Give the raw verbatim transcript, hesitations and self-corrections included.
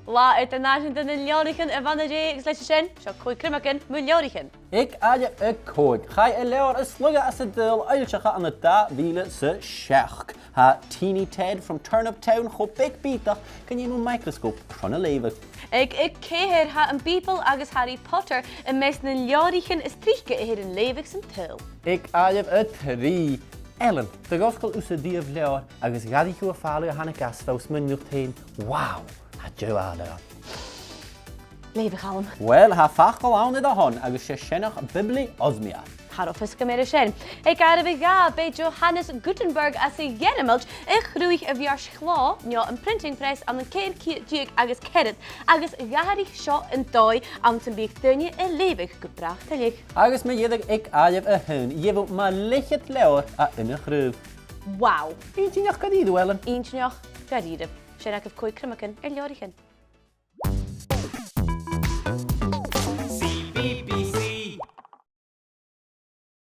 Latha Eadar-nàiseanta nan Leabhraichean a-màireach, agus leis sin, seo còig criomagan mu leabhraichean. Aig àireamh a còig, chaidh an leabhar as lugha san t-saoghal fhoillseachadh ann an dà mhìle 's a seachd. Tha Teeny Ted from Turnip Town cho beag bìodach gun dèan thu microscope tron a leughadh. Aig a ceithir, tha am Beeple agus Harry Potter am measg nan leabhraichean as trice a th' air an leughadh san t-saoghal. Aig àireamh a trì, Ellen, do dh'fhosgail thusa riamh leabhar agus dh'fhairich thu am fàileadh a thàinig às, bha thu a' smaoineachadh riut fhèin, wow, tha deagh fhàileadh ann. Leugh, a Chaluim. Uill, tha facal ann air a shon, agus 's e sin ach Bibliosmia. Cha robh fios agam air a sin. Aig àireamh a dhà, b' e Johannes Gutenberg às a' Ghearmailt a chruthaich a' bhìorsach chlò, no am printing press, ann an ceithir ceud deug agus ceathrad, agus dh'atharraich seo an dòigh anns am biodh daoine a' leughadh gu bràth tuilleadh. Agus mu dheireadh, aig àireamh a h-aon, gheibh thu mu leth-cheud leabhar à aon chraobh. Wow! Inntinneach gu dearbh, Ellen. Inntinneach gu dearbh. Sin agaibh còig criomagan air leabhraichean.